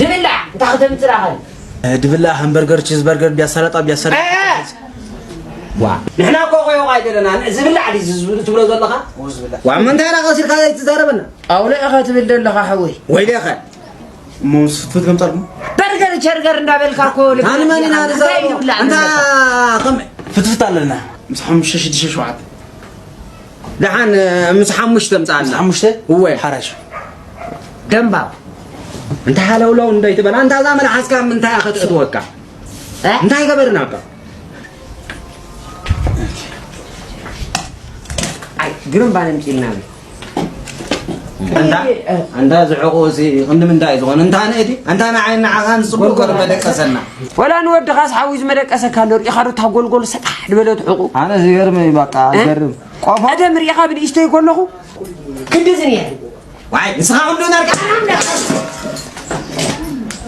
ድብላዕ እንታይ ከተምፅእ ደኣ ኸ? ድብላዕ ሃምበርገር፣ ቺዝ በርገር፣ ቢያ ሰላጣ፣ ቢያ ሰላጣ። ዋ፣ ንሕና እኮ ቆይ ቆይ ኣይደለና። ዝብላዕ ድዩ ዝብሉ ትብሎ ዘለኻ? ዋ፣ ምንታይ ደኣ ቀስ ኢልካ ዘይትዛረበና? ኣውሎ ኢኻ ትብል ዘለኻ ሓወይ። ወይለኸ? እሞ ምስ ፍትፍት ከምጻልኩም? በርገር ቸርገር እንዳበልካ እኮ ልብ ኣነ መን ኢና እንታይ ንዛረቦ? ድብላዕ እንታ ንብለካ? ከም ፍትፍት ኣለና። ምስ ሓሙሽተ ሽዱሽተ ሸውዓተ። ደሓን፣ ምስ ሓሙሽተ ምጻኣና። ምስ ሓሙሽተ? እወ። ሓራሽ። ደምባው። እንታይ ሃለውለው እንዳይትበላ፣ እንታ እዛ መልሓስካ ምንታይ እያ ከተእትወካ? እ? እንታይ ገበርናካ? ኣይ፣ ግርም ባነ ምጺልና። ኣንታ፣ ኣንታ ዝሕቑ እዚ ክንዲ ምንታይ እዩ ዝኾነ? እንታ ንእቲ፣ ኣንታ ንዓይ ንዓኻን ጽቡቕ ገሩ መደቀሰና። ወላ ንወድኻስ ሓዊ ዝመደቀሰካ ኣሎ፣ ርኢኻ ዶ እታ ጎልጎል ሰጣሕ ዝበለት ሕቑ? ኣነ ዝገርም እዩ፣ በቃ፣ እ? ዝገርም። ቆፎ ቀደም ርኢኻ ብንእሽተይ ከለኹ ክንድዚ ነይሩ። ዋይ፣ ንስኻ ክንዱ ነርካ።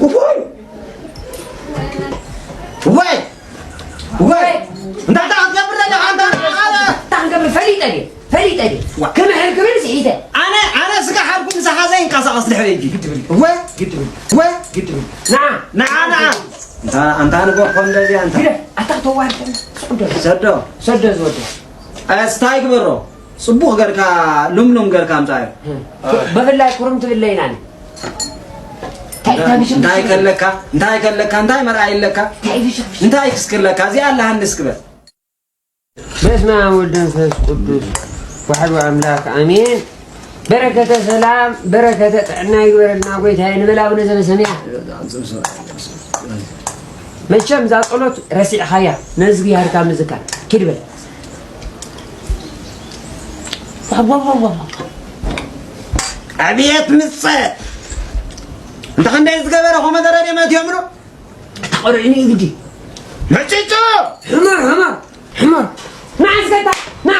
ውፉይ! ወይ! ወይ! እንታይ ደኣ ክትገብር ዘለኻ ኣንታ? እንታይ ክንገብር ፈሊጠ ድየ? ፈሊጠ ድየ? ዋ። ክምሕል ክብል ስሒተ። ኣነ፣ ኣነ ስጋ ሓርኩ ምሳኻ ዘይንቀሳቐስ ድሕሪ ሕጂ። ግድብል። ወይ! ግድብል። ወይ! ግድብል። ንዓ! ንዓ፣ ንዓ! ኣንታ፣ ኣንታ ንጎርኮ እንደዚህ ኣንታ። ግደ፣ ኣታ ተዋርድ። ሰዶ። ሰዶ ዝወደ። ኣስታይ ግበሮ። ጽቡቕ ገርካ፣ ሉምሉም ገርካ ኣምጻዮ። ብፍላይ ኩርም ትብለይና። እንታይ እንታይ ከለካ? እንታይ ከለካ? እንታይ መርኣይ ኣለካ? እንታይ ክስክለካ? እዚኣ ኣላ ሃንስ ግበር። በስመ አብ ወወልድ ወመንፈስ ቅዱስ ወሐዱ አምላክ አሜን። በረከተ ሰላም፣ በረከተ ጥዕና ይግበረልና ጎይታዬ። ንበል ኣቡነ ዘበሰማያት። መቸም እዛ ጸሎት ረሲዕኻያ፣ ነዝጊ ሃርካ ምዝካር። ኪድ በል። ዋው፣ ዋው፣ ዋው፣ ዋው። ኣብየት ምጸት! እንተ ክንደይ ዝገበረ ኮመደረ ደመት እዮም ዶ? ኣታ ቆልዑ ንእግዲ። መጭጮ! ሕመር፣ ሕመር፣ ሕመር። ና እስከ እታ፣ ና።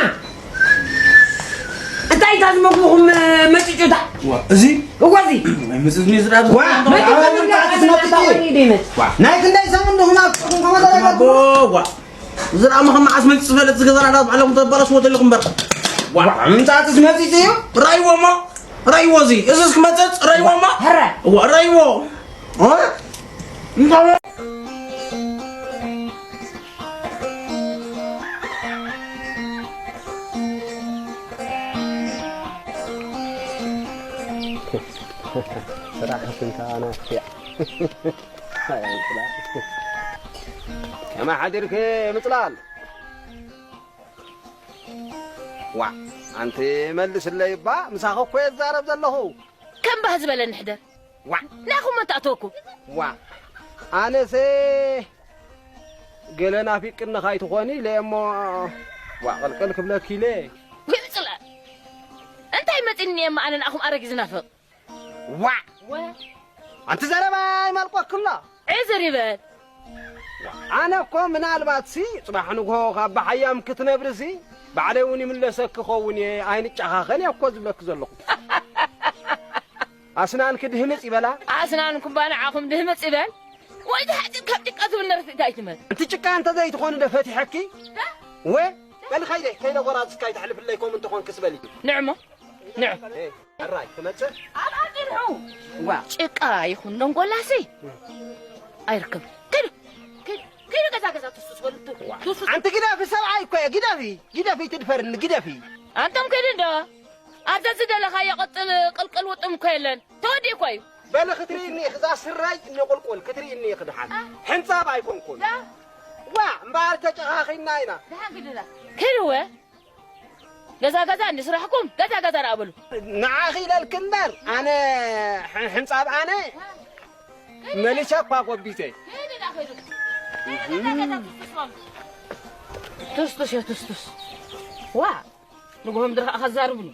እንታይ እታ ዝመግብኹም መጭጮታ? ዋ፣ እዚ? እወ፣ እዚ። ናይ ምጽት ሚዝራብ ዋ፣ መጭጮ ኣበይ ዝብላ ምምጻእ ኣታ ትመጥቂ? ወይኒ ደይመት። ዋ፣ ናይ ክንደይ ሰሙን ድኹም ኣብ ጥቕም ኮመደረ ኣቦ፣ ገርኩ? ዋ። እዚ ደኣ መኸ መዓስ መጺ ዝፈለጥ ዝገዛና ደኣ ባዕለኹም ተባላሽዎ ዘለኹም እምበር። ዋ፣ ምምጻእ ትመጺ እዩ? ራይዎ እሞ፣ ራይዎ እዚ። እዚ እስኪ መጸጽ፣ ራይዎ እሞ። ዋ፣ ራይዎ። ኦ? እንታይ? ስራሕ ክንከኣና እያ። ኣይ፣ ኣንጽላል። ከመይ ሓዲርኪ ምጽላል? ዋዕ፣ ኣንቲ መልስለይ እባ፣ ምሳኺ እኮ እየ ዝዛረብ ዘለኹ። ከም ባህ ዝበለኒ ሕደር። ዋዕ። ናኹም መታእተወኩም። ዋዕ። ኣነሰ ገለ ናፊቅኒ ካይትኾኒ ኢለ እሞ፣ ዋዕ፣ ቅልቅል ክብለኪ ኢለ። ወይ ምጽላል። እንታይ መጺኒ እየ እሞ ኣነ ንኣኹም ኣረጊ ዝናፍቕ? ዋዕ! ወ- ኣንቲ ዘረባ ይመልቆክሎ። ዕዝር ይበል። ኣነ እኮ ምናልባት ሲ ጽባሕ ንግሆ ካብ ብሓያም ክትነብሪ ሲ ባዕለይ እውን ይምለሰኪ ኸውን እየ፣ ኣይንጨኻኸን እየ እኮ ዝብለኪ ዘለኹ። ኣስናንኪ ድህምጽ ይበላ። ኣስናንኩም ባንዓኹም ድህምጽ ይበል። ወይ ድሓጭ ካብ ጭቃ ዝብል ነርፊ እንታይ ትመን? እቲ ጭቃ እንተ ዘይትኾኒ ዶ ፈቲሐኪ? ዳ? ወ-፣ በሊ ኸይደ፣ ከይደ ጎራዝካ ይተሕልፍለይ ከምኡ እንተኾንክስ በሊ። ንዕሞ። ንዑ። ኤ፣ ሕራይ፣ ትመጽእ? ኣብ ኣጽንሑ። ዋ። ጭቃ ይኹን ደንጎላሲ ኣይርከብ። ከይዱ፣ ከይዱ፣ ከይዱ ገዛ ገዛ ትስስ በሉ። ዋ። ትስስ። ኣንቲ ግደፊ፣ ሰብኣይ እኮ እየ። ግደፊ፣ ግደፊ፣ ትድፈርኒ፣ ግደፊ። ኣንቶም ከይዱ እንዶ። ኣብዛ ዝደለኻዮ ቅጥል ቅልቅል ውጥም እኮ የለን። ተወዲኡ እኮ እዩ። በሊ ክትርእይኒ ኢኺ፣ እዛ ስረይ እኒ ቁልቁል ክትርእይኒ ኢኺ ደሓን። ኣ። ሕንጻብ ኣይኮንኩን። ዳ። ዋ፣ እምበኣር ተጨኻኺና ኢና። ደሓን ግድላ። ከይዱ ወ። ገዛ ገዛ እንዲ ስራሕኩም፣ ገዛ ገዛ ደኣ በሉ። ንዓኺ ኢለልኪ እምበር፣ ኣነ ሕ-፣ ሕንጻብ ኣነ መሊሰ እኳ ጎቢተ። ቱስቱስ እየ፣ ቱስቱስ። ዋ፣ ንግሆ ምድሪ ከኣ ከዛርብሉ።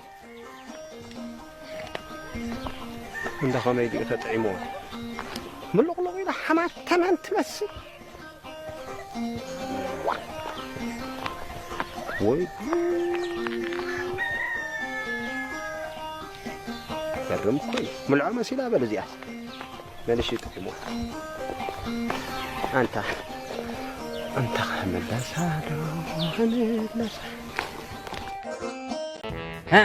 እንዳ ኸመይ ድዩ ተጥዒምዎ? ምሉቕሉቕ ኢላ ሓማም ተመን ትመስል። ወይ ጉድ! ገርም እኮ እዩ። ምልዖ መሲላ በል እዚኣስ። መልሽ ይጥዕሞ። ኣንታ፣ ኣንታ ክምለሳ ዶ ክምለሳ? ሃ፣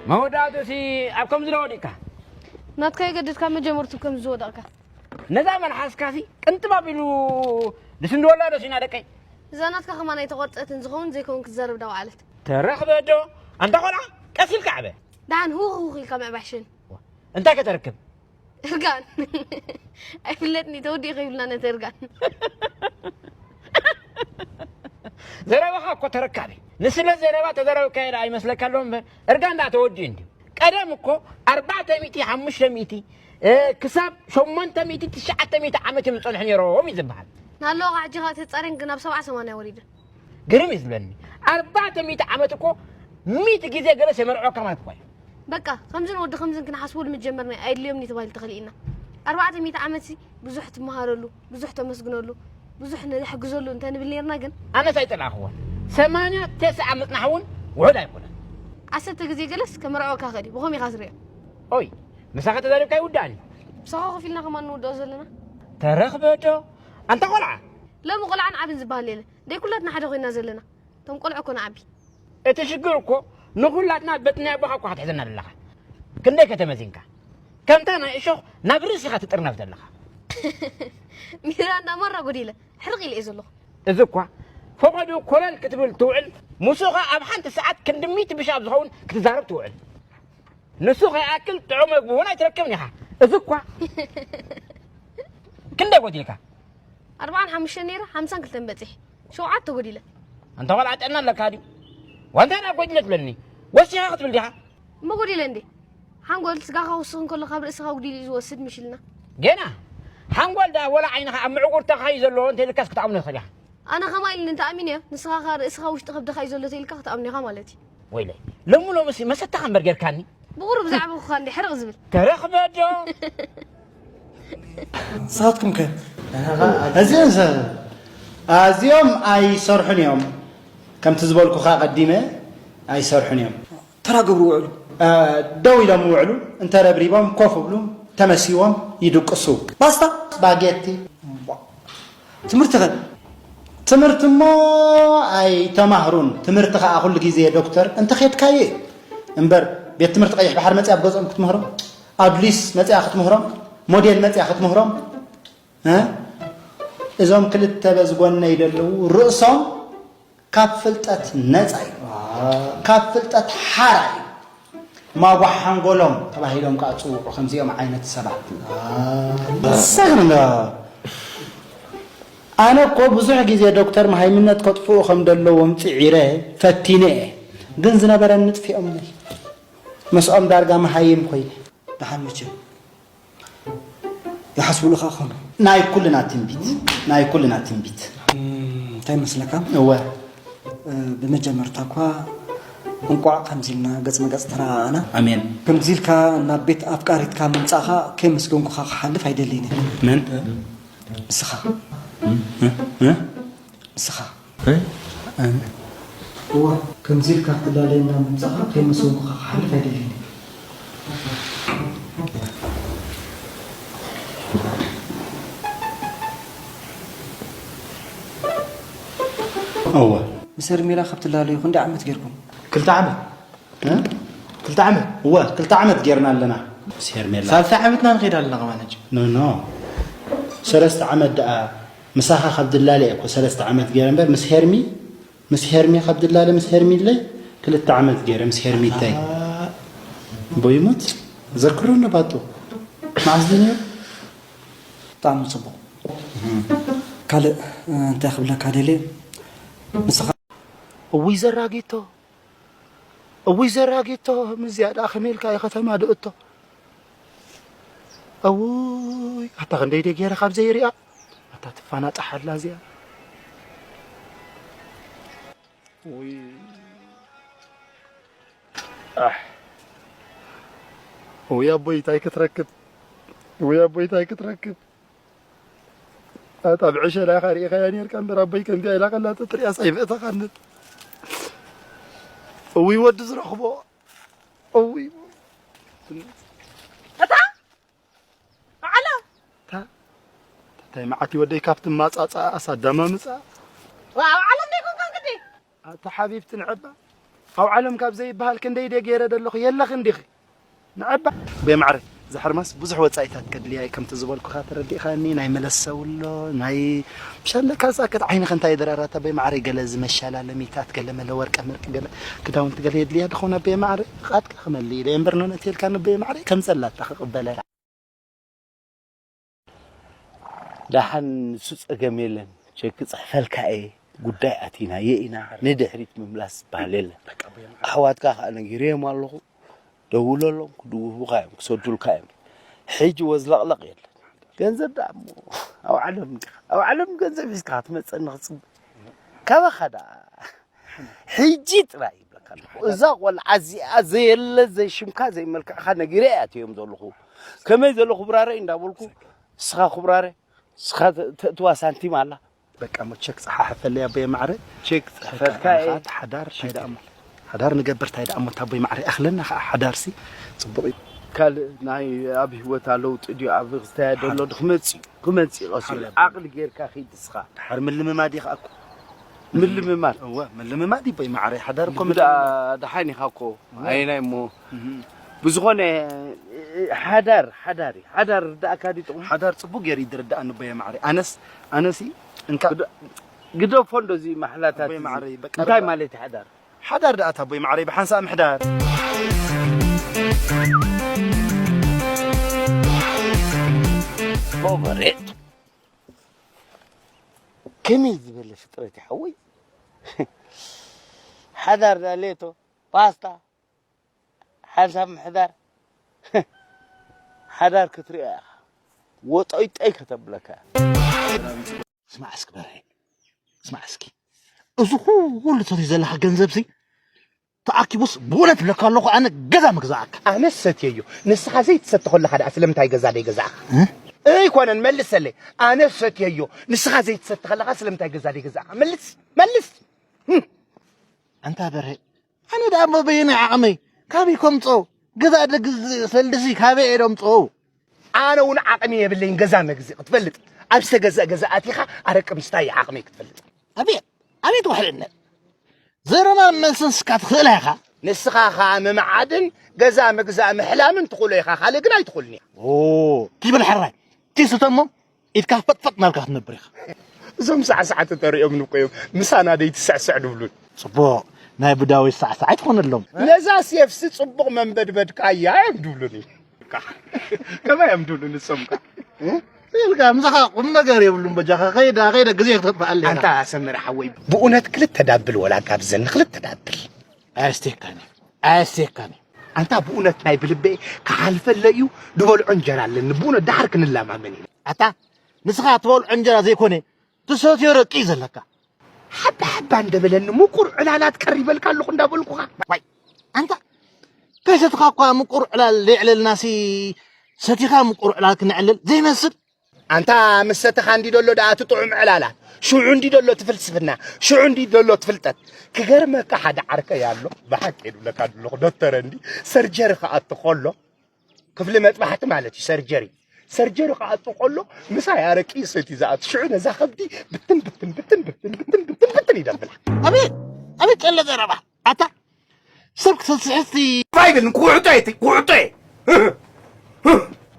መወዳእቱሲ ኣብ ከምዚ ዶ ወዲቕካ? ናትካ ይገድድካ መጀመርቱ ከም ዝወደቕካ። ነዛ መልሓስካሲ ቅንጥብ ኣቢሉ ድስንድወላ ደሲና ደቀይ። እዛ ናትካ ከማን ኣይተቖርፀትን ዝኸውን ዘይከውን ክትዘርብ ዳውዓለት። ተረኽበ ዶ? ኣንታ ቆልዓ ቀስ ኢልካ ዕበ። ደሓን ህውኽ ህውኽ ኢልካ ምዕባይ ሕሸኒ። እንታይ ከተርክብ? እርጋን ኣይፍለጥኒ ተወዲኡ ከይብልና ነቲ እርጋን። ዘረባኻ እኮ ተረካቢ ንስለ ዘረባ ተዘረብካዮ ደኣ ይመስለካ ኣሎ እምበር እርጋን ደኣ ተወዲኡ እንድዩ። ቀደም እኮ ኣርባዕተ ሚእቲ ሓሙሽተ ሚእቲ ክሳብ ሸሞንተ ሚእቲ ትሽዓተ ሚእቲ ዓመት እዮም ዝጸንሑ ነይሮም እዩ ዝበሃል። ናለዋ ከዓ ሕጂ ከዓ ተጻሪን ናብ ሰብዓ ሰማንያ ወሪደ። ግርም እዩ ዝብለኒ። ኣርባዕተ ሚእቲ ዓመት እኮ ሚእቲ ግዜ ገለ ሰመርዖካ ማለት እኮ እዩ። በቃ ከምዝን ወዲ ከምዝን ክንሓስበሉ ምጀመርና ኣየድልዮምኒ ተባሂሉ ተኸሊእና። ኣርባዕተ ሚእቲ ዓመትሲ ብዙሕ ትመሃረሉ፣ ብዙሕ ተመስግነሉ፣ ብዙሕ ንሕግዘሉ እንተንብል ነርና ግን ኣነስ ኣይጸላእኽዎን። ሰማንያ ተስዓ ምጽናሕ እውን ውሑድ ኣይኮነን። ዓሰርተ ግዜ ገለስ ከመርዕወካ ክእል እዩ። ብኸም ኢኻ ትሪኦ። ኦይ ምሳኻ ተዛሪብካ ይውዳእኒ። ምሳኻ ኮፍ ኢልና ከማን ንውድኦ ዘለና። ተረኽበ ዶ ኣንታ ቆልዓ። ሎሚ ቆልዓን ዓብን ዝበሃል የለ። ደይ ኩላትና ሓደ ኮይና ዘለና። እቶም ቆልዑ እኮ ንዓቢ። እቲ ሽግር እኮ ንኹላትና በቲ ናይ ኣቦኻ እኮ ክትሕዘና ዘለኻ። ክንደይ ከተመዚንካ? ከምታ ናይ እሾኽ ናብ ርእሲ ኢኻ ትጥርነፍ ዘለኻ። ሚራንዳ ማራ ጎዲለ ሕርቕ ኢለ እየ ዘለኹ። እዚ እኳ ፈቐዱ ኮለል ክትብል ትውዕል፣ ምስኡ ኸኣ ኣብ ሓንቲ ሰዓት ክንዲ ሚእቲ ብሻብ ዝኸውን ክትዛረብ ትውዕል። ንሱ ከይኣክል ጥዑም መግቢ እውን ኣይትረክብን ኢኻ። እዚ እኳ ክንደይ ጎዲልካ? ኣርባዓን ሓሙሽተን ነይረ፣ ሓምሳን ክልተን በጺሐ። ሸውዓተ ጎዲለ። ኣንታ ቆልዓ ጥዕና ኣለካ ድዩ? ዋንታ ና ጎዲለ ትብለኒ? ወሲኻ ክትብል ዲኻ? እሞ ጎዲለ እንዴ? ሓንጎል ስጋኻ ክውስኽ እንከሎ ካብ ርእስኻ ኣጉዲሉ እዩ ዝወስድ ምሽ ኢልና። ጌና ሓንጎል ደኣ ወላ ዓይንኻ ኣብ ምዕጉርትኻ እዩ ዘሎ እንተ ኢልካስ ክትኣምኖ ትኽእል ኢኻ። ኣነ ኸማይ ኢልኒ እንተ ኣሚነዮ፣ ንስኻ ኸኣ ርእስኻ ውሽጢ ከብድኻ እዩ ዘሎ ተኢልካ ክትኣምኖ ኢኻ ማለት እዩ። ወይለይ ሎሚ ሎምሲ መሰታኻ እምበር ጌርካኒ። ብቑሩብ ዛዕባኹ ኸኣ እንዴ ሕርቕ ዝብል። ተረኽበ ዶ? ንስኻትኩም ከ? እዚኦም ሰብ ኣዝዮም ኣይሰርሑን እዮም። ከምቲ ዝበልኩኻ ቀዲመ ኣይሰርሑን እዮም። ተራ ገብሩ ውዕሉ። ደው ኢሎም ይውዕሉ፣ እንተረብሪቦም ኮፍ እብሉ፣ ተመሲዎም ይድቅሱ። ባስታ? ስፓጌቲ። ትምህርቲ ኸ? ትምህርቲ እሞ ኣይተማህሩን። ትምህርቲ ኸኣ ኩሉ ግዜ ዶክተር እንተኼድካዮ እዩ እምበር ቤት ትምህርቲ ቀይሕ ባሕሪ መጺኣ ኣብ ገዝኦም ክትምህሮም፣ ኣዱሊስ መጺኣ ክትምህሮም፣ ሞዴል መጺኣ ክትምህሮም እ እዞም ክልተ በዚ ጎነይ ዘለዉ ርእሶም ካብ ፍልጠት ነጻ እዩ። ካብ ፍልጠት ሓራ እዩ። ማጓሕ ሓንጎሎም ተባሂሎም ከዓ ፅውዑ ከምዚኦም ዓይነት ሰባት። ሰግርና ኣነ እኮ ብዙሕ ግዜ ዶክተር መሃይምነት ከጥፍኡ ከም ዘለዎም ፅዒረ ፈቲነ እየ። ግን ዝነበረኒ ጥፊኦምለይ። ምስኦም ዳርጋ መሃይም ኮይነ። ደሓን መቸም ይሓስቡልኻ ኾኑ። ናይ ኩልና ትንቢት ናይ ኩልና ትንቢት እንታይ መስለካ? እወ ብመጀመርታ እኳ እንቋዕ ከምዚ ኢልና ገጽ ንገጽ ተረኣኣና። ኣሜን። ከምዚ ኢልካ ናብ ቤት ኣፍቃሪትካ ምምጻእኻ ከየመስገንኩኻ ክሓልፍ ኣይደልይን እየ። መን? ንስኻ። ንስኻ። ኣነ። እዋ፣ ከምዚ ኢልካ ክትላለየና ምምጻእኻ ከየመስገንኩኻ ክሓልፍ ኣይደልይን እየ። እወ። ምስ ሄርሜላ ካብ ትላለዩ ክንደይ ዓመት ጌርኩም? ክልተ ዓመት። ክልተ ዓመት እወ ክልተ ዓመት ጌርና ኣለና ምስ ሄርሜላ ሳልሳይ ዓመትና ንኸይድ ኣለና ከማን ሕጂ ኖ ኖ ሰለስተ ዓመት ደኣ ምሳኻ ካብ ድላለ እኮ ሰለስተ ዓመት ጌረ እምበር ምስ ሄርሚ ምስ ሄርሚ ካብ ድላለ ምስ ሄርሚለይ ክልተ ዓመት ጌረ ምስ ሄርሚተይ ቦይሙት ዘክሮ ነባጡ መዓስ ድንዮ ብጣዕሚ ፅቡቕ ካልእ እንታይ ክብለካ ደልየ ንስኻ እውይ ዘራጊቶ እውይ ዘራጊቶ ምዚኣ ደኣ ከመይ ኢልካ እየ ከተማ ድእቶ እውይ ኣታ ክንደይ ደይ ገይረ ካብ ዘይሪኣ ኣታ ትፋናጣ ሓላ እዚኣ እውይ ኣሕ እውይ ኣቦይ እንታይ ክትረክብ እውይ ኣቦይ እንታይ ክትረክብ ኣታ ብዕሸላኻ ርኢኻያ ኔርካ እምበር ኣቦይ ከምዚኣ ኢላ ከላ ተትሪኣስ ኣይምእተኻንን እውይ ወዲ ዝረኽቦ እውይ እታ ዓለም እታ እንታይ መዓት ወደይ ካብቲ ማጻጻ ኣሳዳማምጻ ኣብ ዓለም ደይኮንካን ግዲ ኣታ ሓቢብቲ ንዕባ ኣብ ዓለም ካብ ዘይበሃል ክንደይ ደ ገይረ ደለኹ የለኽን ዲኺ ንዕባ ቤ ማዕረ እዛ ሓርማስ ብዙሕ ወጻኢታት ከድልያ እዩ፣ ከምቲ ዝበልኩኻ ተረዲእኻኒ። ናይ መለሰውሎ፣ ናይ ብሻለካ ዝኣከት ዓይንኸ እንታይ ደራራት ኣቦይ ማዕረይ፣ ገለ ዝመሻላለሚታት፣ ገለ መለ ወርቀ መርቂ፣ ገለ ክዳውንቲ ገለ የድልያ ድኾን ኣቦይ ማዕረይ? ቃጥካ ክመልእ ኢለ እምበር፣ ነነትየልካ ኣቦይ ማዕረይ ከም ዘላታ ክቕበለ። ደሓን፣ ንሱ ጸገም የለን። ቸክ ክጽሕፈልካ እየ። ጉዳይ ኣቲናዮ ኢና፣ ንድሕሪት ምምላስ ዝበሃል የለን። ኣሕዋትካ ከኣ ነጊረዮም ኣለኹ። ደውለሎም፣ ክድውሉካ እዮም፣ ክሰዱልካ እዮም። ሕጂ ወዝለቕለቕ የለን። ገንዘብ ደኣ እሞ ኣብ ዓለም እንዲኻ፣ ኣብ ዓለም ገንዘብ ሒዝካ ክትመጸኒ ክጽበ። ካባኻ ደኣ ሕጂ ጥራይ ይብለካ ኣለኹ። እዛ ቆልዓ እዚኣ ዘየለ ዘይሽምካ ዘይመልክዕካ ነጊረ እየ ኣትዮም ዘለኹ። ከመይ ዘሎ ክብራረ እንዳበልኩ፣ እስኻ ክብራረ፣ እስኻ ተ-፣ ተእትዋ ሳንቲም ኣላ። በቃ እሞ ቸክ ጸሓሕፈለይ ኣቦየ ማዕረ። ቸክ ጽሕፈካ በቃ እየ። ንኻት ሓዳር እንታይ ደኣ እሞ? ሓዳር ንገብር እንታይ ደኣ እሞ? እንታ ኣቦይ ማዕረ ኣኽለና ኸዓ ሓዳርሲ ጽቡቕ እዩ። ካልእ ናይ ኣብ ህይወታ ለውጢ ድዩ ኣብ ክስተያ ደሎ? ሓዳር። ክመጽእ እዩ፣ ክመጽእ እዩ። ቀስ ኢሉ። ሓዳር። ዓቕሊ ጌርካ ኺድ እስኻ። ድሓር ምልምማድ እዩ ኸኣ እኮ። ምልምማድ። እወ፣ ምልምማድ እዩ ኣቦይ ማዕረ። ሓዳር እኮ ብዳ-፣ ምልምማድ። ደሓን ኢኻ እኮ። እወ። ኣየናይ እሞ? እህ። ብዝኾነ፣ ሓዳር፣ ሓዳር እዩ። ሓዳር ርዳእካ ድዩ ጥቕሙ? ሓዳር ጽቡቕ ገይሩ እዩ ዝርዳእኒ ኣቦየ ማዕረ። ኣነስ፣ ኣነሲ እንካ ግደ-፣ ግደፎ እንደዚ ማሕላታት ኣቦይ እዚ። ማዕረ፣ በቃ እንታይ ርዳእ። ማለት እዩ ሓዳር? ሓዳር ደኣ ኣታ ኣቦይ ማዕረይ ብሓንሳእ ምሕዳር። ኦቨሬት። ከመይ ዝበለ ፍጥረት እዩ ሓወይ? ሓዳር ደኣ ሌቶ ፓስታ፣ ሓንሳብ ምሕዳር፣ ሓዳር ክትሪኦ ኢኻ። ወጦይጦይ ከተብለካ። ስማዕ እስኪ በርሀ፣ ስማዕ እስኪ። እዚ ኩሉ ትሰትዮ ዘለኻ ገንዘብሲ ተኣኪቡስ ብእውነት እብለካ ኣለኹ ኣነ ገዛ ምግዛኣካ። ኣነ ሰትየዮ፣ ንስኻ ዘይትሰቲ ከለኻ ደኣ ስለምንታይ ገዛ ደይገዛእኻ? እ? ኣይኮነን፣ መልሰለይ። ኣነ ሰትየዮ፣ ንስኻ ዘይትሰቲ ከለኻ ስለምንታይ ገዛ ደይገዛእኻ? መልስ፣ መልስ። ህም። ኣንታ በርሀ፣ ኣነ ደኣ እሞ በየናይ ዓቕመይ ካበይ ከምፅኦ? ገዛ ደግ-፣ ሰልድሲ ካበይ እየ ደምፅኦ? ኣነ እውን ዓቕሚ የብለይን ገዛ መግዝእ ክትፈልጥ። ኣብ ዝተገዝአ ገዛ ኣቲኻ ኣረቂ ምስታይ ዓቕመይ ክትፈልጥ። ኣቤት፣ ኣቤት ውሕልነት። ዘረባን መልስን ስካ ትኽእላ ኢኻ። ንስኻ ኸኣ ምምዓድን ገዛ ምግዛእ ምሕላምን ትኽእሎ ኢኻ፣ ካልእ ግን ኣይትኽእልን ኢኻ። ኦ፣ ትብል ሕራይ። ኪስቶ እሞ ኢድካ ፈጥፈጥ እናልካ ክትነብር ኢኻ። እዞም ሳዕሳዕቲ ተሪኦምኒ እኮ እዮም ምሳና ደይትስዕስዕ ድብሉን። ጽቡቕ፣ ናይ ብዳዊት ሳዕሳዕ ኣይትኾነሎም። ነዛ ሴፍሲ ጽቡቕ መንበድበድካያ እዮም ድብሉኒ። ከመይ እዮም ድብሉ ንሶም ከ? እ? ኢልካ ምሳኻ ቁም ነገር የብሉን በጃኻ። ከይዳ፣ ከይዳ ግዜ ክተጥፍኣለይ ኢኻ። ኣንታ ሰመረ ሓወይ፣ ብእውነት ክልተ ዳብል ወላ ጋብዘኒ፣ ክልተ ዳብል። ኣየስቴካኒ፣ ኣየስቴካኒ። ኣንታ ብእውነት ናይ ብልበይ ክሓልፈለይ እዩ፣ ዝበልዖ እንጀራ ኣለኒ። ብእውነት ደሓር ክንላማመን ኢና። ኣታ ንስኻ ትበልዖ እንጀራ ዘይኮነ፣ ትሰትዮ ረቂ እዩ ዘለካ። ሓባ ሓባ እንደበለኒ ምቁር ዕላላት ቀሪበልካ ኣለኹ እንዳበልኩኻ። ዋይ፣ ኣንታ ከይሰትኻ እኳ ምቁር ዕላል ዘይዕለልናሲ፣ ሰቲኻ ምቁር ዕላል ክነዕልል ዘይመስል። ኣንታ ምስ ሰተኻ እንዲ ደሎ ደኣ እቲ ጥዑም ዕላላት፣ ሽዑ እንዲ ደሎ እቲ ፍልስፍና፣ ሽዑ እንዲ ደሎ እቲ ፍልጠት። ክገርመካ ሓደ ዓርከይ ኣሎ፣ ብሓቂ እየ ዝብለካ ዘለኹ፣ ዶክተር እንዲ ሰርጀሪ ክኣቱ ከሎ፣ ክፍሊ መጥባሕቲ ማለት እዩ፣ ሰርጀሪ። ሰርጀሪ ክኣቱ ከሎ፣ ምሳይ ኣረቂ ሰትዩ ዝኣቱ። ሽዑ ነዛ ከብዲ ብትን፣ ብትን፣ ብትን፣ ብትን፣ ብትን፣ ብትን፣ ብትን እዩ ደብላ። ኣቤት! ኣቤት ቀለ ዘረባ! ኣታ ሰብ ክትስሕቲ። ፋይብል ክውዕጦ እየ፣ ክውዕጦ እየ።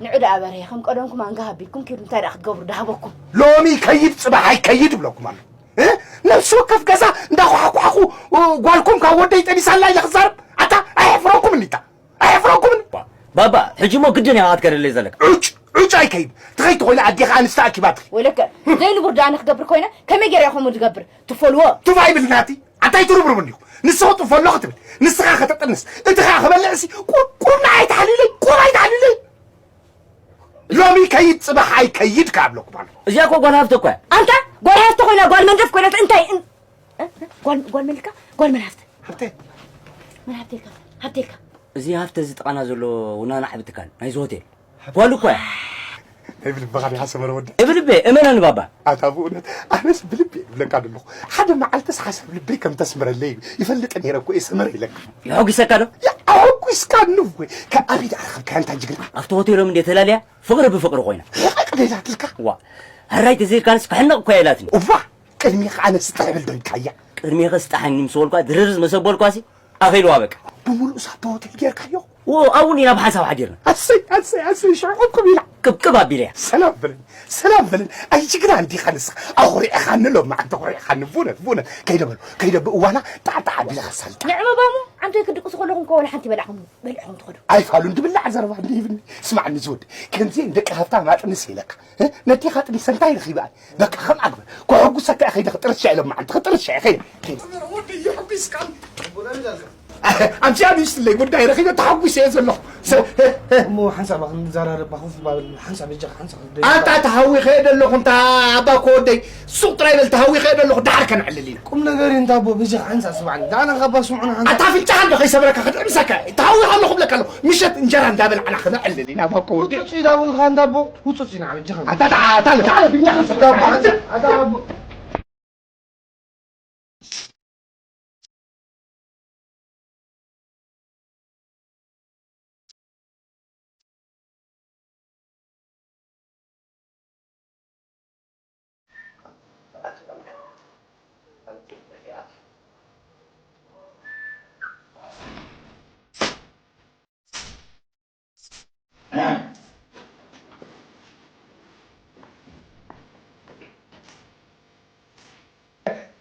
ንዑ ደኣ በርሄ፣ ከም ቀደምኩም ኣንጋ ሃቢልኩም ኪዱ እንታይ ደኣ ክትገብሩ ደሃበኩም? ሎሚ ከይድ ጽባሕ ኣይከይድ እብለኩም ኣሎ። እ? ነፍሲ ወከፍ ገዛ እንዳኳሕኳሕኩ፣ እ፣ ጓልኩም ካብ ወደይ ጠቢሳላ ኢለ ክዛረብ? ኣታ ኣየሕፍረኩም እንዲታ? ኣየሕፍረኩምን? ባባ፣ ሕጂ እሞ ግድን ኢኻ ክትከደለይ ዘለካ። ዑጭ፣ ዑጭ ኣይከይድ። ትኸይድ ተኾይነ ኣዴኻ ኣንስቲ ኣኪባ ትኸይድ። ወይለከ፣ ዘይንቡር ደኣ ንክገብር ኮይነ፣ ከመይ ገይረ እየ ከምኡ ዝገብር? ትፈልዎ? ቱፍ ኣይብል ናቲ። ኣንታይ ትርብርብ እንዲኹ? ንስኹ ጥፈሎ ክትብል፣ ንስኻ ከተጠንስ፣ እቲ ኸኣ ክበልዕሲ፣ ቁር-፣ ቁሩብ ንዓይ ኣይትሓልዩለይ፣ ቁሩብ ኣይትሓልዩለይ። ሎሚ ከይድ ጽባሕ ኣይከይድ ከኣ እብለኩም ኣሎ። እዚኣ እኮ ጓል ሃብተ እኮ እያ። ኣንታ ጓል ሃብተ ኮይና፣ ጓል መንደፍ ኮይና፣ እንታይ እን-፣ እ? ጓል፣ ጓል መን ኢልካ? ጓል መን ሃብተ? ሃብተ። መን ሃብተ ኢልካ? ሃብተ ኢልካ? እዚ ሃብተ እዚ ጥቓና ዘሎ ወናኒ ዓቢ ትካል፣ ናይዚ ሆቴል። ጓሉ እኮ እያ። ናይ ብልብኻ ዲኻ ሰመረ ወዲ? ናይ ብልበይ፣ እመነኒ ባባ። ኣታ ብእውነት፣ ኣነስ ብልቢ እብለካ ዘለኹ። ሓደ መዓልትስ ሓሳብ ልበይ ከም ተስምረለይ ይፈልጥ ነይረ እኮ እየ ሰመረ ኢለካ። የሐጒሰካ ዶ? ያ፣ ኣሐጒስካኒ እወ። ካብ ኣበይ ደኣ ረኸብካያ እንታ ጅግና? ኣብቲ ሆቴሎም እንዴ ተላልያ፣ ፍቕሪ ብፍቕሪ ኮይና። ሕቕቕ ዶ ኢላትልካ? ዋ፣ ሕራይ ተዘይልካንስ ክሕነቕ እኮ እያ ኢላትኒ። እዋ፣ ቅድሜኻ ኣነ ስጥሕ ብል ዶ ኢልካያ? ቅድሜኸ ስጣሓኒ ምስ በልኳ፣ ድርርዝ መሰ በልኳሲ፣ ኣኺልዋ በቃ። ብምሉእ ሳቶ ሆቴል ጌርካዮ? ኣብኡ ኢና ብሓንሳብ ሓዲርና። ኣሰይ ኣሰይ ኣሰይ ሽዑ ቅብቅብ ኢላ። ቅብቅብ ኣቢለያ። ሰላም በለኒ ሰላም በለኒ። ኣይ ጅግና እንዲኻ ንስኻ። ኣኹሪዕኻኒ ሎማዓንቲ ኣኹሪዕኻኒ። ቡነት ቡነት ከይደ በሉ ከይደ ብእዋና ጣዕጣዕ ኣቢለ ከሳልጣ። ንዕመባሙ ዓንቶይ ክድቅሱ ከለኹም ከ ወላ ሓንቲ በላዕኹም በልዕኹም ትኸዱ። ኣይፋሉን ድብላዕ ዘረባ እንዲህብኒ። ስማዕኒ ዝወዲ ከምዚ ደቂ ሃብታ ማጥንስ ኢለካ። ነዴኻ ጥኒሰ እንታይ ረኺበ? በቃ ከም ኣግበር ከሐጉሰካ እየ። ከይደ ክጥርሻ ኢሎም መዓልቲ ክጥርሻ እየ። ከይደ ከይደ ወዲ ይሕጉስካን። ኣምሲያ ንስትለይ ጉዳይ ረኺበ ተሓጒሰ እየ ዘለኹ። እሞ ሓንሳብ ክንዘራረባ ኮፍ ባብል ሓንሳብ እጃ ሓንሳብ ኣንታ ተሃዊ ከየደ ኣለኹ። እንታ ኣባ ኮ ወደይ ሱቕ ጥራይ በል። ተሃዊ ከየደ ኣለኹ። ደሓር ከነዕልል ኢና። ቁም ነገር እዩ እንታ ኣቦ በጃኻ ሓንሳብ ስማዕኒ። ዳኣና ካባ ስምዑና ሓንሳብ ኣታ ኣፍንጫኻ እንዶ ከይሰብረካ ክትዕምሰካ እየ። ተሃዊ ኣለኹ ብለካ ኣለኹ። ምሸት እንጀራ እንዳበላዕና ክነዕልል ኢና ኣባ ኮ ወደይ። ውጹጽ ኢዳ በልካ እንታ ኣቦ ውጹጽ ኢና በጃኻ። ኣታ ኣታ ኣታ ኣፍንጫኻ ሰብረካ። ኣታ ኣቦ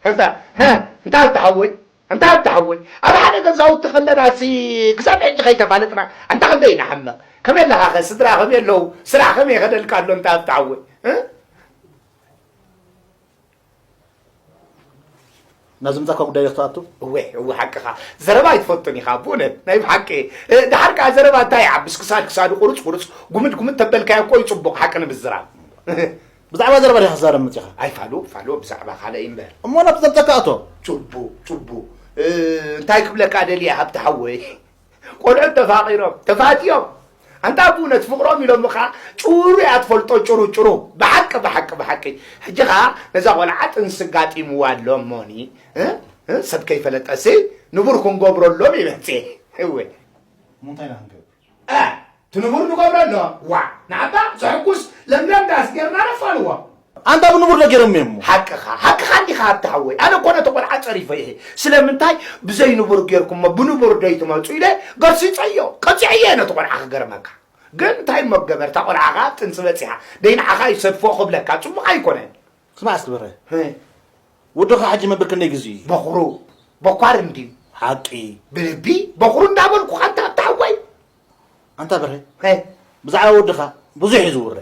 እንታ እንታ ተሓወይ እንታ ተሓወይ ኣብ ሓደ ገዛውቲ ከለናሲ ክሳብ ሕጂ ከይተፋለጥና እንታ ክንደይ ንሓመቕ። ከመይ ኣለኻ ኸ ስድራ ከመይ ኣለዉ? ስራሕ ከመይ ይኸደልካ ኣሎ? እንታ ተሓወይ ናብ ዝምጻካ ጉዳይ ዶ ክትኣቱ? እወ እወ ሓቅኻ። ዘረባ ኣይትፈቱን ኢኻ ብእውነት ናይ ብሓቂ። እ፣ ደሓር ከኣ ዘረባ እንታይ ይዓብስ ክሳድ ክሳዱ ቁርጽ ቁርጽ ጉምድ ጉምድ ተበልካዮ እኮ እዩ ጽቡቕ ሓቂ ንምዝራብ። ብዛዕባ ዘረባ ዲኻ ክዛረብ መጺኻ? ኣይ ፋሉ ፋሉ ብዛዕባ ካልእ እምበር። እሞ ናብ ዝምጻካ ኣቶ። ጽቡቕ ጽቡቕ። እ፣ እንታይ ክብለካ ደልየ ሃብቲ ሓወይ? ቆልዑት ተፋቒሮም ተፋትዮም ኣንታ ብእውነት ፍቕሮም ኢሎም ኸዓ ጭሩ እያ ትፈልጦ ጭሩ ጭሩ ብሓቂ ብሓቂ ብሓቂ ሕጂ ኸዓ ነዛ ቆልዓ ጥንሲ ጋጢምዋ ኣሎ እሞኒ እ? እ? ሰብ ከይፈለጠሲ ንቡር ክንገብረሎም ይመፅእ እወ እንታይ ኢና ክንገብር እቲ ንቡር ንገብረሎም ዋ ንዓባ ዘሕጉስ ለምለም ዳስ ጌርና ነፋልዎም ኣንታ ብንቡር ዶ ገይሮም እዮም? ሓቅኻ ሓቅኻ እንዲኻ ኣብቲ ሓወይ ኣነ እኮ ነቲ ቆልዓ ፀሪፈ ይሄ ስለምንታይ ብዘይ ንቡር ጌርኩሞ ብንቡር ዶ ይትመፁ ኢለ ገርሲፀዮ ቀፂዐዮ ነቲ ቆልዓ ክገርመካ ግን እንታይ እሞ ክገበር እታ ቆልዓ ከዓ ጥንሲ በፂሓ ደይ ንዓኻ ይሰድፎ ክብለካ ፅቡቕ ኣይኮነን ስማዕ እስቲ በረ ወድኻ ሕጂ መብር ክንደይ ግዜ እዩ? በኹሩ በኳር እንድዩ ሓቂ ብልቢ በኹሩ እንዳበልኩኻ እንታ ኣብቲ ሓወይ ኣንታ በረ ብዛዕባ ወድኻ ብዙሕ እዩ ዝውረ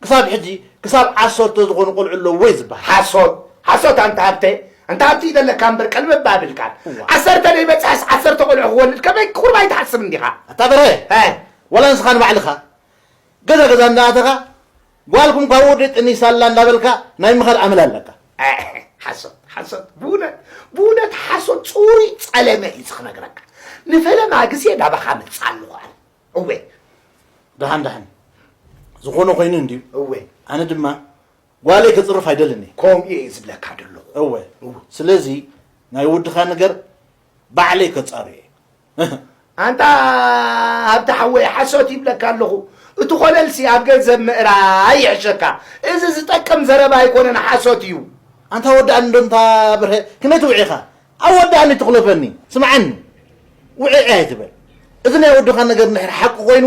ክሳብ ሕጂ ክሳብ ዓሰርተ ዝኾኑ ቆልዑ ኣለውዎ እዩ ዝበሃል። ሓሶት ሓሶት ኣንታ ሃብተ ኣንታ ሃብቲ ይደለካ እምበር ቀልበብ ኣብልካን ዓሰርተ ደይበፅሐስ ዓሰርተ ቆልዑ ክወልድ ከመይ ቁሩብ ኣይትሓስብን ዲኻ? ኣታ በርሀ ሀ ዋላ ንስኻ ንባዕልኻ ገዛ ገዛ እንዳኣተኻ ጓልኩም ካብ ወዲ ጥኒሳ ኣላ እንዳበልካ ናይ ምኻድ ኣመል ኣለካ። ኣሕ ሓሶት ሓሶት ብእውነት ብእውነት ሓሶት ፅሩይ ፀለመ እዩ እዚ ክነግረካ ንፈለማ ግዜ ናባኻ ምፃእ ኣለኹ ኣነ እወ ደሓን ደሓን ዝኾነ ኮይኑ እንድዩ እወ ኣነ ድማ ጓለይ ክፅርፍ ኣይደልን እየ ከምኡ እየ ዝብለካ ዘለኹ እወ እወ ስለዚ ናይ ወድኻ ነገር ባዕለይ ከፃሩ እየ ኣንታ ሃብቲ ሓወይ ሓሶት ይብለካ ኣለኹ እቲ ኮለልሲ ኣብ ገንዘብ ምእራይ ይሕሸካ እዚ ዝጠቅም ዘረባ ኣይኮነን ሓሶት እዩ ኣንታ ወዳእኒ ዶ እንታ ብርሀ ከመይ ትውዒኻ ኣወዳእኒ ትኽለፈኒ ስምዓኒ ውዕዒ ኣይትበል እዚ ናይ ወድኻ ነገር እንድሕር ሓቂ ኮይኑ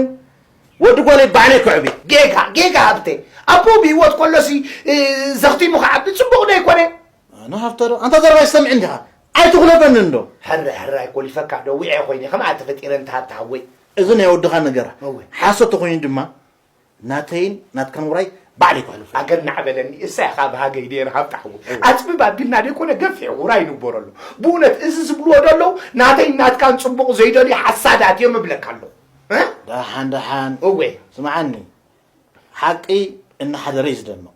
ወዲ ጓለይ ባዕለይ ክዕብዮ ጌጋ ጌጋ ሃብተ ኣቦ ብህይወት ከሎሲ ዘኽቲሙ ክዓቢ ፅቡቕ ዶ ኣይኮነ ንሃብተ ዶ ኣንታ ዘረባ ይሰምዕ እንዲኻ ኣይትኹለፈኒ እንዶ ሕረ ሕረ ኣይኮሊፈካ ዶ ዊዐ ኮይነ ከምኣ ተፈጢረ እንተ ሃብተ ሃወይ እዚ ናይ ወድኻ ነገራ ሓሶት ተኾይኑ ድማ ናተይን ናትካን ውራይ ባዕለይ ከሕልፎ ኣገናዕ በለኒ እሳ ኢኻ ብሃገይ ደየን ሃብታ ሓወይ ኣፅብብ ኣቢልና ደይኮነ ገፊሕ ውራይ ንግበረሉ ብእውነት እዚ ዝብልዎ ደለዉ ናተይን ናትካን ፅቡቕ ዘይደልዩ ሓሳዳት እዮም እብለካ ኣለኹ እ? ደሓን ደሓን እወ ስምዓኒ ሓቂ እናሓደረ እዩ ዝደምቕ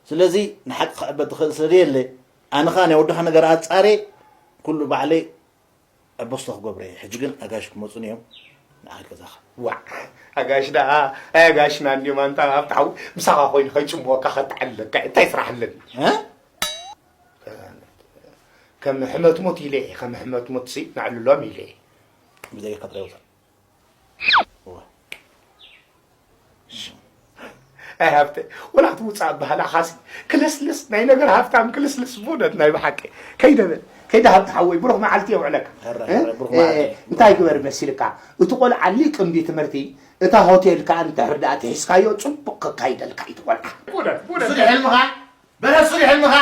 ስለዚ ንሓቂ ክዕበ ትኽእል ስለ ዘየለ ኣነ ኸኣ ናይ ወድኻ ነገር ኣጻርየ ኩሉ ባዕለይ ኣበስቶ ክገብሮ እየ ሕጂ ግን ኣጋይሽ ክመፁኒ እዮም ንዓል ገዛኻ ዋዕ ኣጋይሽ ደኣ ኣይ ኣጋይሽና እንድዮም ኣንታ ኣብቲ ሓዊ ምሳኻ ኮይኑ ከይፅምወካ ከተዕልለካ እየ እንታይ ስራሕ ኣለኒ እ? ከም ሕመትሙት ኢለ እየ ከም ሕመትሙት ሲ ነዕልሎም ኢለ እየ ብዘይ ከጥረ ይውፃእ እወ። ኣይ ሃብተ፣ ወላ ትውፃእ ኣባህላኻሲ ክልስልስ፣ ናይ ነገር ሃብታም ክልስልስ። ቡነት ናይ ብሓቂ። ከይደ በል፣ ከይደ ሃብቲ ሓወይ፣ ብሩኽ መዓልቲ የውዕለካ። ሕራይ፣ እ? ሕራይ፣ ብሩኽ እ፣ መዓልቲ። እንታይ ግበር መሲልካ፣ እቲ ቆልዓ ሊቅ እምቢ ትምህርቲ፣ እታ ሆቴል ከኣ እንድሕር ደኣ ትሒዝካዮ፣ ጽቡቕ ከካይደልካ እዩ እቲ ቆልዓ። ቡነት፣ ቡነት። እሱ ድሕልምኻ፣ በረሱ ድሕልምኻ፣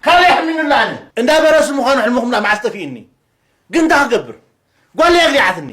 ካልእ የሕሚኑላ ኣነ። እንዳ በረሱ ምዃኑ ሕልምኹም ላ መዓስ ጠፊእኒ? ግን እንታይ ክገብር? ጓል እያ ኣግሊዓትኒ።